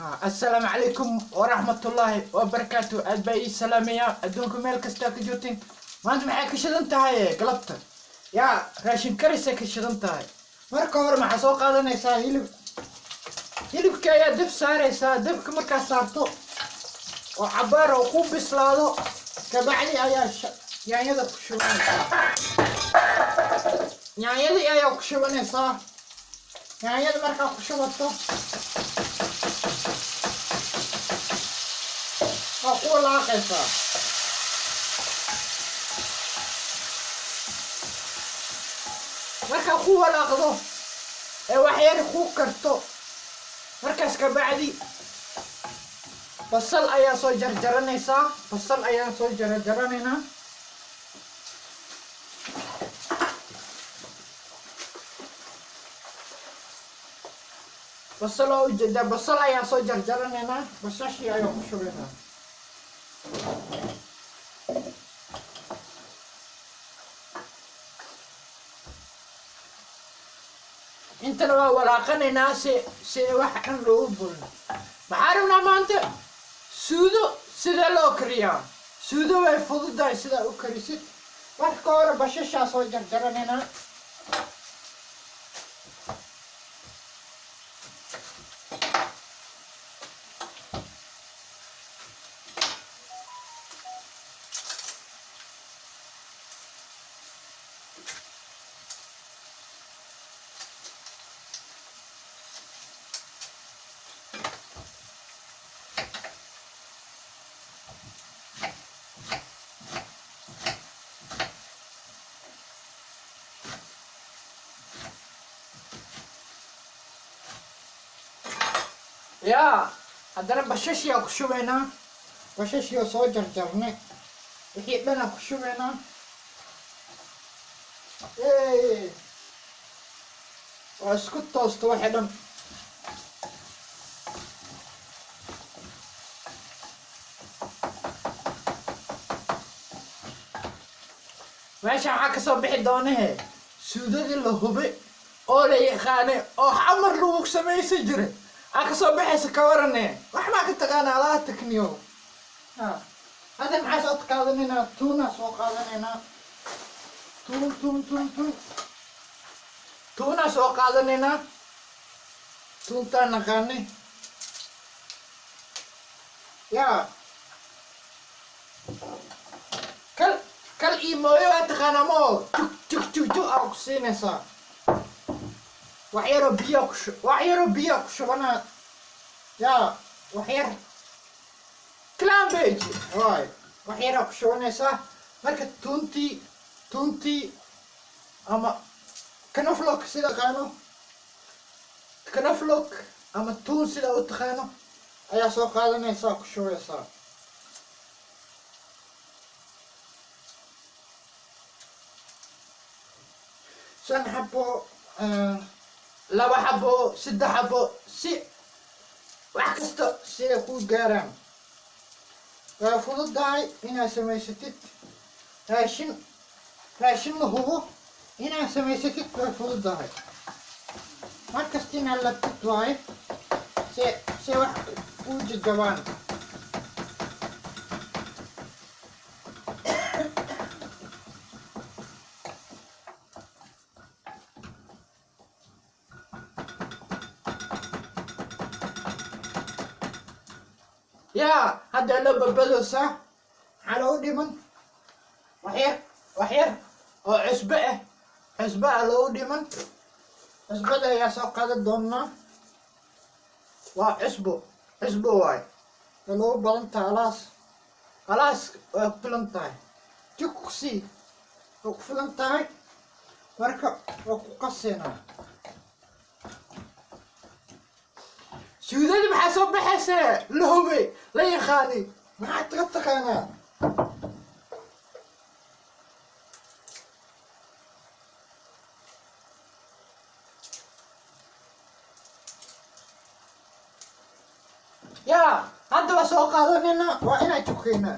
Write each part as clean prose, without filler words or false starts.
Assalaamu calaykum waraxmatullaahi wabarakaatu. Aad baa ii salaamayaa adduunka meel kastaa ka joogtiin. Maanta maxay ka shidan tahay galabta? Yaa raashin karisay ka shidan tahay. Marka hore maxaa soo qaadanaysaa? Hilib. Hilibka ayaa dab saaraysaa. Dabka markaa saarto oo cabaar oo ku bislaado, kabacdi ayaa yaanyada ku shubanaysaa. Yaanyadii ayaa ku shubanaysaa. Yaanyada markaa ku shubato, waa ku walaaqaysaa. Markaa ku walaaqdo ee waxyar ku karto, markaas kabacdi basal ayaa soo jarjaranaysaa. Basal ayaan soo jarjaranaynaa. Basal oo ujeedaa, basal ayaan soo jarjaranaynaa. Basashii ayaan ku shubaynaa. Intana waa walaaqanaynaa si wax dhan loogu burin. Maxaa rabnaa maanta? Suudo sidee loo kariyaa? Suudo way fududahay sidaa u karisid. Marka hore bashashaa soo jarjaranaynaa. Yaa haddana bashashiyaa ku shubaynaa. Bashashiyaa soo jarjarnay, wixii dhanaa ku shubaynaa. Waa isku toosta waxay dhan. Meesha waxaa kasoo bixi doonahe suudadii la hube oo la yaqaanay oo Xamar lagu samaysan jiray aa kasoo baxaysa. Ka warane, wax maa ka taqaana alaha takniyo? Hadda maxaa soo qaadanaynaa? Tuuna soo qaadanaynaa. Tuun, tuun, tuun, tuun, tuuna soo qaadanaynaa. Tuuntaan naqaanay. Yaa kal kal iyo mooyo waa taqaanaa ma oo jug jug jug jug aa ku siinaysaa. Wax yaroo biyaa ku shu, wax yaroo biyaa ku shubanaa. Yaa wax yar cambage waay, wax yaraa ku shubanaysaa. Marka tuuntii ama knoflook sida taqaano, knoflook ama tuun sida u taqaano ayaa soo qaadanaysaa, ku shubaysaa. Shan xabo, laba xabo, saddex xabo, si wax kasta siday ku gaaraan. Waa fududahay inaad samaysatid raashin. Raashin la hubo inaad samaysatid way fududahay. Markasta inaad labtid waaye si wax u jajabaan. Yaa hadda loo badbadoosaa. Maxaa loogu dhiman? Waxyar, waxyar oo cusbo ah. Cusbo ah loogu dhiman. Cusbada ayaa soo qaadan doonaa. Waa cusbo, cusbo waay. Way loogu badan tahay. Alaas alaas way ku filan tahay. Juksi way ku filan tahay. Marka waa ku qaseynaa. Suudadii maxaa soo baxaysa? La hubay, la yaqaanay. Maxaad ka taqaanaa? Yaa hadda waa soo qaadanayna, waa inaan jukaynaa.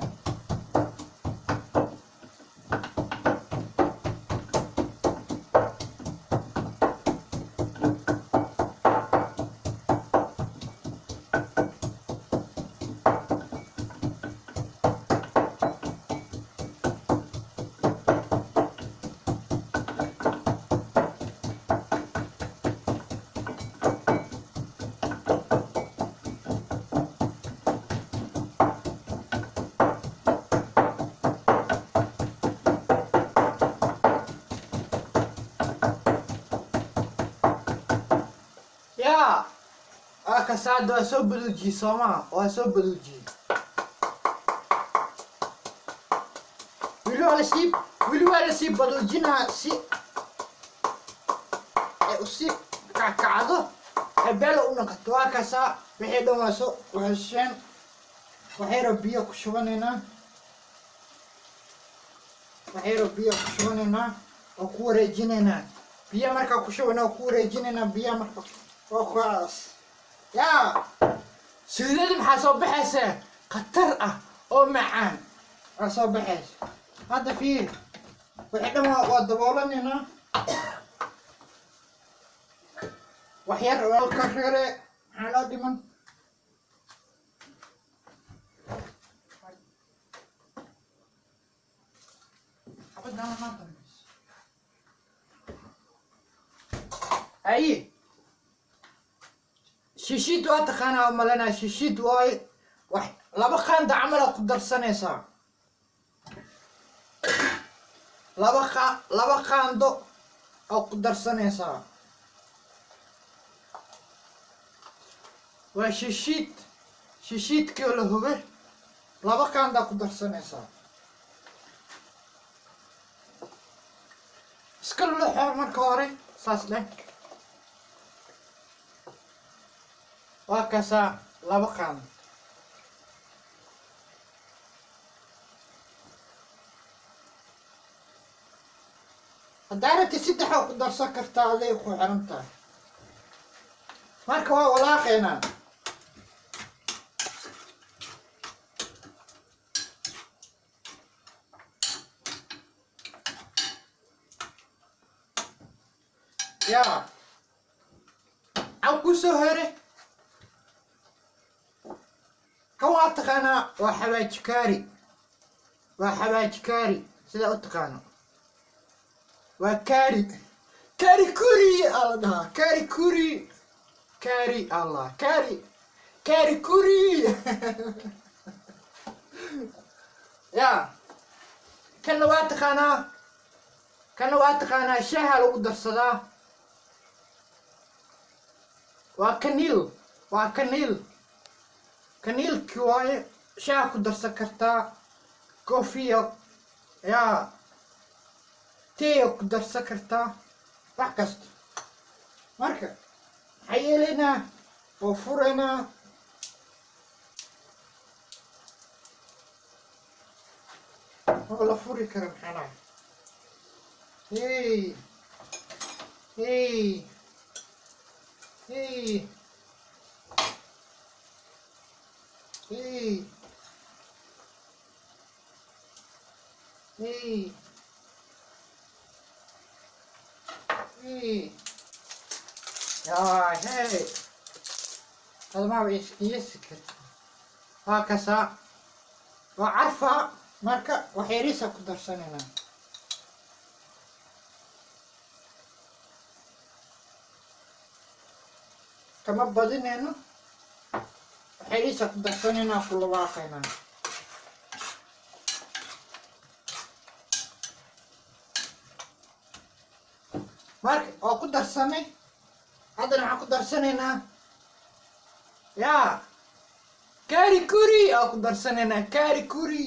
Yaa, waa kasaada, waa soo baluujiyey soomaa, waa soo baluujiyey. Weli waa lasii baluujinaa si ay usii kackacdo ee beela u noqoto. Waa kasaa, wixii dhan waa soo waxusheen. Waxayro biyo ku shubanaynaa, waxayro biyo ku shubanaynaa oo ku wareejinaynaa. Biyo markaa ku shubana oo ku wareejinaynaa biyo marka waa kuwaas. Yaa, suudada maxaa soo baxaysa khatar ah oo macaan waa soo baxaysa. Hadda fiir, wixii dhan waa daboolanaynaa. Wax yar oo ka rere maxaa loo dhiman? Xabadana maanta ayi shishiid waa taqaanaa oo malanaa. Shishiid waaye, wax 2 qaanda camal aa ku darsanaysaa, 2 qaando oo ku darsanaysaa. Waa shishiid, shishiidkii la hube, 2 qaandaa ku darsanaysaa. Iska luxo marka hore, saas dheh. Waa kaasaa, 2 qaando. Haddaa rabti 3 oo ku darsan kartaa, aday ku xiran tahay. Marka waa walaaqaynaa. Yaa, waxaa ku soo hore kan waa taqaanaa, waa xawaaji kaari, waa xawaaji kaari sidaa u taqaano. Waa kaari, kaari kuri aa la dhahaa, kaari kuri, kaari allah, kaari, kaari kuri. Ya, kanna waa taqaanaa, kanna waa taqaanaa, shaaha lagu darsadaa. Waa kaniil, waa kaniil, kaniilki waaye. Shaaha ku darsan kartaa, coffee yaa, tea ku darsan kartaa, wax kasta. Marka maxaa yeelaynaa? Oo furaynaa. Maba la furi kara, maxaa? Hey, hey, hey, hey, hey, hey. Yaa, hey, hada maba iskiyasi karta. Waa kasaa, waa carfaa. Marka waxyariisa ku darsanaynaa. Kama badinayno, waxyariisa ku darsanaynaa, ku lawaaqaynaa. Marka waa ku darsanay. Haddana waxaan ku darsanaynaa, yaa, kaari kuri aa ku darsanaynaa, kaari kuri.